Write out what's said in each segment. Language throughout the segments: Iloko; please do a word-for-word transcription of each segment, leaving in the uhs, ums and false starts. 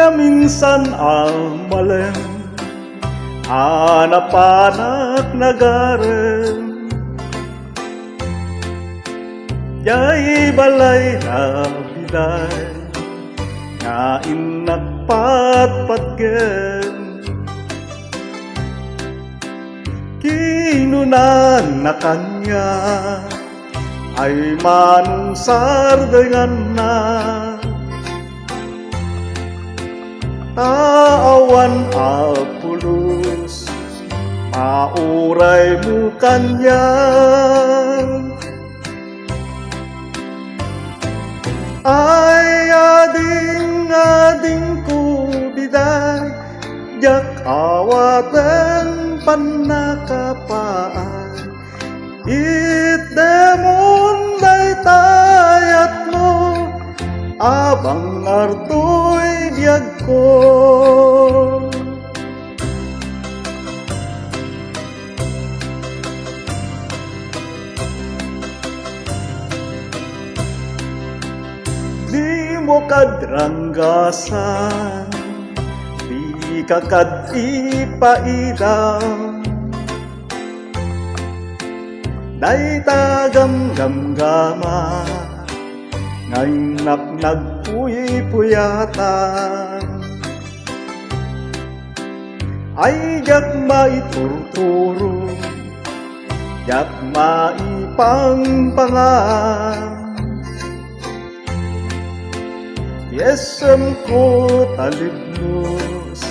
Naminsan a malem a napanak nagarem diay balay na biday nga innak patpatgem. Kinunana kaniak, ay manungsar daynganna. Ta awan a pulos, mauraymo kaniak. Ay ading-adingko biday, diak awaten pannakapaay. Itdemon dayta ayatmo, a bangngartoy biagko. Dimo kad ranggasan, dika kad ipaidam. Dayta gamgamgama nga innak nagpuypuyatan. Ay diak maiturturo, diak maipangpangan. Ti essem ko talibnos,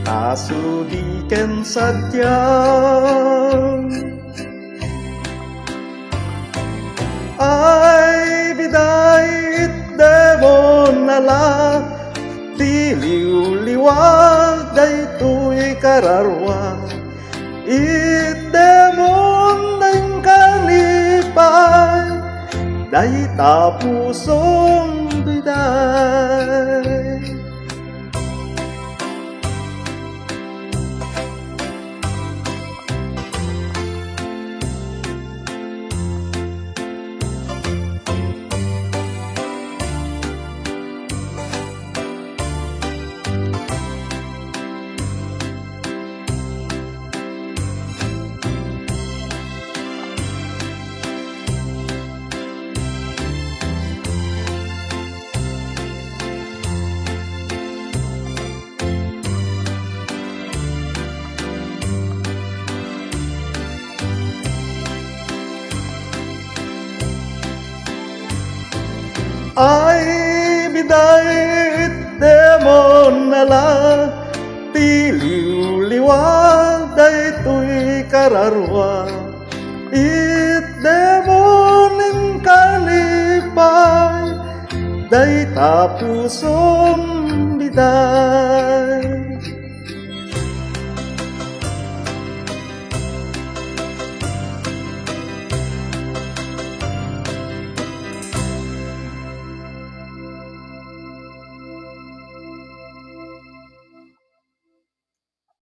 kaso di ken sadian. Ay, biday, itdemon a la ti liwliwa daytoy kararua. Itdemon inka lipay dayta pusom, biday. Ay, biday, itdemon a la ti liwliwa daytoy kararua. Itdemon inka lipay dayta pusom, biday.